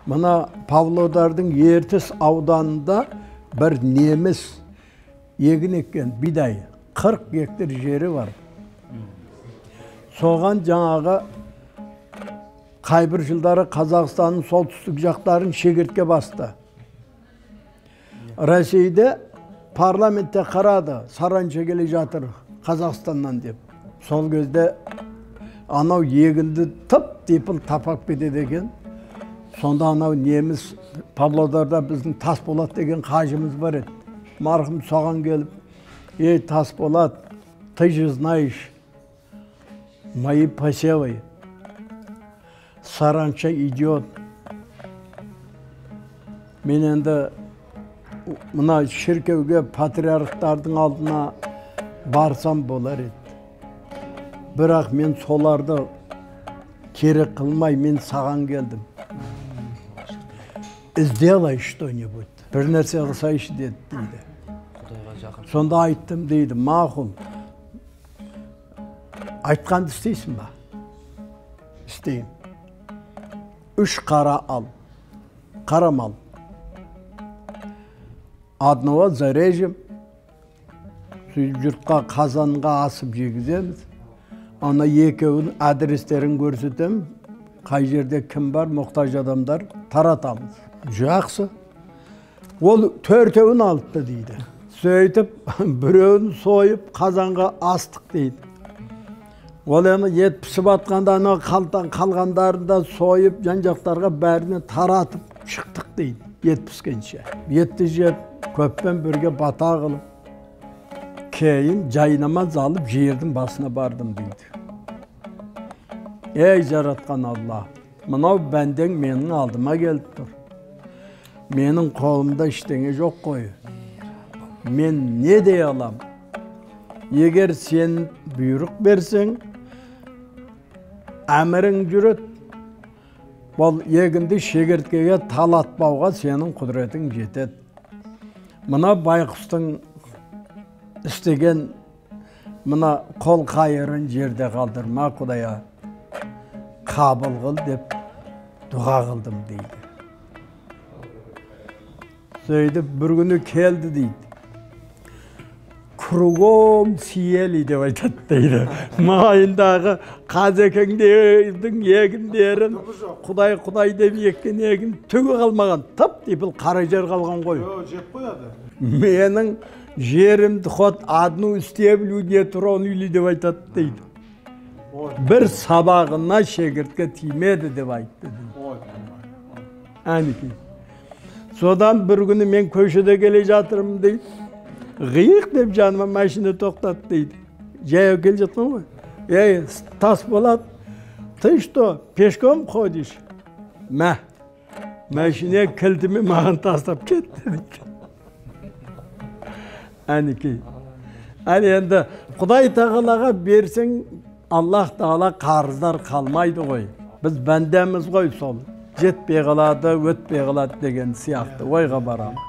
Мына Павлодардың Ертіс ауданында бір неміс егін еккен, бидай, 40 гектар жері бар. Соған жаңағы қайбір жылдары Қазақстанның солтүстік жақтарын шегіртке басты. Ресейде парламентте қарады, саранча келе жатыр Қазақстаннан деп. Сол кезде анау егінді тып-типыл тапап кетеді екен. Сонда анау неміс Павлодарда біздің Тасболат деген қажымыз бар еді. Марқұм соған келіп, ей, Тасболат, ты же знаешь мои посевы. Саранча идет. Мен енді мына шіркеуге, патриархтардың алдына барсам болар еді. Бірақ мен соларды керек қылмай, мен саған келдім. Сделай что-нибудь. Бір нәрсе қылсайшы деді дейді. Құдайға жақын. Сонда айттым дейді, мақұл. Айтқанды істейсің ба? Істеймін. 3 қара ал. Қара мал. Одного зарежем. Сөйтіп жұртқа қазанға асып жегіземіз. Ана екеуінің адрестерін көрсетемін. Қай жерде кім бар, мұқтаж адамдар таратамыз. Жақсы. Ол 4-еуін алыпты дейді. Сөйтіп біреуін сойып қазанға астық дейді. Ол енді ет пісіп атқанда ана қалғандарын да сойып жан-жақтарға бәріне таратып шықтық дейді. Ет піскенше. Етті жеп, көппен бірге бата қылып, кейін жайнамаз алып жердің басына бардым дейді. Ей жаратқан Алла, мынау бәндең менің алдыма келіп тұр. Менің қолымда ештеңе жоқ қой. Мен не дей алам? Егер сен бұйрық берсең, әмірің жүреді. Бұл егінді шегірткеге талатпауға сенің құдіретің жетеді. Мына байқұстың істеген мына қол қайырын жерде қалдырма, Құдая, қабыл қыл деп дұға қылдым дейді. Сөйтіп бір күні келді дейді. Кругом съели деп айтады дейді. Майындағы қазекеңдердің егіндерін Құдай Құдай деп еккен егін түгі қалмаған, тып-типыл қара жер қалған ғой. Жеп қояды. Менің жерімді хоть одну стеблю не тронули деп айтады дейді. Бір сабағына шегіртке тимеді деп айтты дейді. Әнекей. Содан бір күні мен көшеде келе жатырмын дейді. Ғиық деп жаныма машина тоқтады дейді. Жаяу келе жатқан ғой. Ей, Тасболат, ты что, пешком ходишь? Мә, машина кілтіме маған тастап кетті дейді. Әнекей. Әне енді Құдай Тағалаға берсең, Аллах Тағала қарыздар қалмайды ғой. Біз бәндеміз ғой сол. Жетпей қалады, өтпей қалады деген сияқты ойға барамын.